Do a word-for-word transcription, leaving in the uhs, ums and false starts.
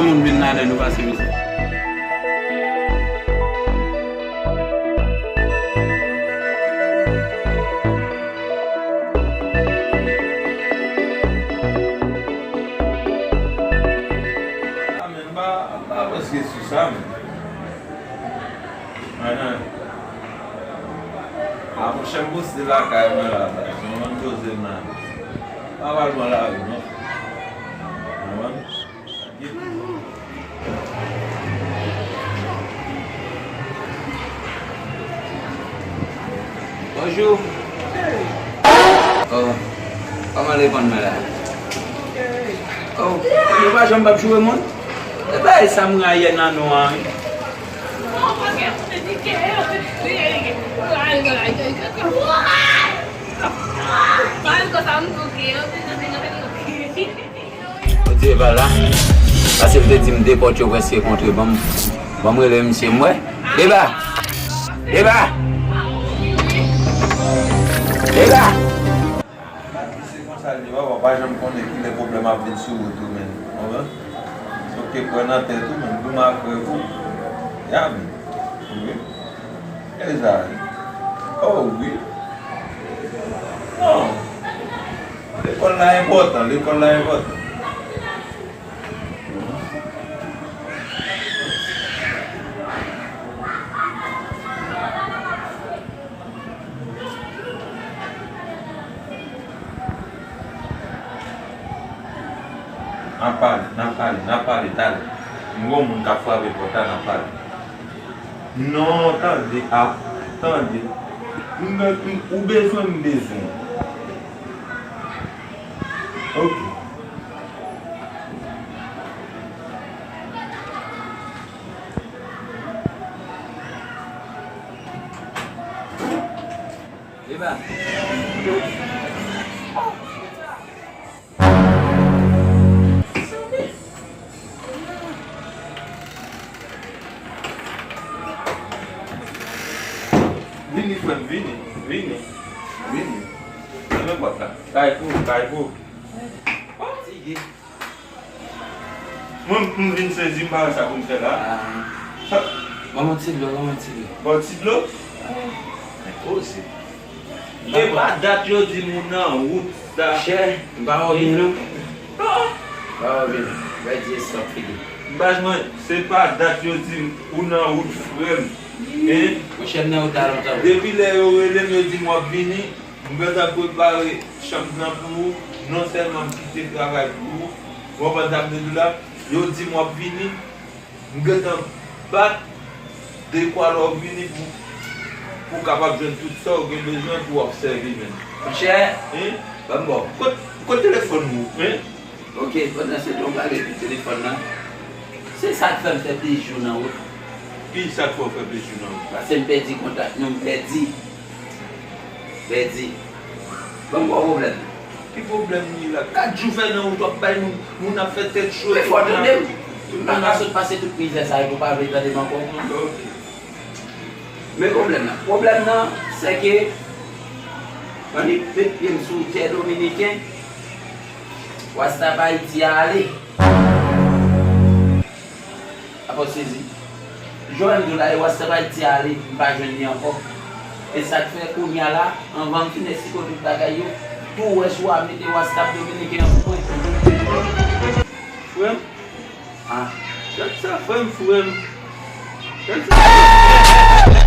Moun vin ladan nou pase mizè. A, men, m pa, m pa prèske sou sa, men. Ahan. A, monchè, m poste lakay mwen la, baz. Mwen menm poze m la. Pa pral pran lari, non. Konprann? Bonjou. Oh, kòman reponn mwen la? Oh, nou pa janm p ap joure moun? E bagay sa m rayi nan nou an, wi. Bondye pa la. Paske l te di m de pòt yo prèske kontre. Ban m, ban m rele misye m wè. Deba! Deba! Deba! Se konsa l ye, papa, w pa janm konnen kilè pwoblèm ap vin sou wout ou, men. Konprann? Sòt te kwè nan tèt ou, men goumen ak rèv ou. Ya, men. Wi. Eza. Oh, wi. Non. Lekòl la enpòtan, lekòl la enpòtan. N ap pale, n ap pale, n ap pale talè. M gon moun k ap frape pòt la, n ap pale. Non, tande, a, tande. M, m, ou bezwen, m bezwen. Ok. Eba. Vini, frè m, vini, vini, vini. Fèmen pòt la. Kay pou, kay pou. Fatige. Mwen, m vin sezi, m pa wè sa pou m fè la. Ah. Sa. Ban m yon ti dlo, ban m yon ti dlo. Ba w ti dlo? Ah, men poze. E pa dat yo di m ou nan wout sa. Chè, m pa wè w byen non. Non. M pa wè w byen non. Bay di estan figi. Baz mwen, se pa dat yo di m ou nan wout, frè m. Hein? Monchè, m nan wout la lontan. Depi lè yo rele m, yo di m w ap vini, m gentan prepare chanm nan pou ou. Non sèlman m kite travay pou ou, w konprann sa m vle di w la, yo di m w ap vini, m gentan bat dekwa lè w vini pou, pou w kapab jwenn tout sa w gen bezwen pou w ap sèvi menm. Monchè, hein? Ban m ba w. Kot, kot telefòn ou, hein? Ok, pandan se tan w pale pou telefòn nan, se sa k fè m fè plis jou nan wout. Ki sa k fè w fè plis jou nan wout? Paske m pèdi kontak nou, m pèdi. Pèdi. Ban m ba w pwoblèm nan. Ki pwoblèm li la? Kat jou fè nan wout w ap bay moun, moun ap fè tèt cho. Men fò w tande m. M pa ka sot pase tout mizè sa yo pou w pa vle tande m ankò. Ok. Men pwoblèm nan. Pwoblèm nan, se ke, annik met pye m sou tè dominiken, Rasta pa Ayiti a ale. Apa w sezi? Jan m di w la, e Rasta pa Ayiti a ale, m pa jwenn li ankò. E sa k fè kounye a la, anvan m fin eksplike w tout bagay yo, tou wè si w a mete Rasta dominiken an pou mwen. Frè m, ah. Gad sa, frè m, frè m. Gad sa.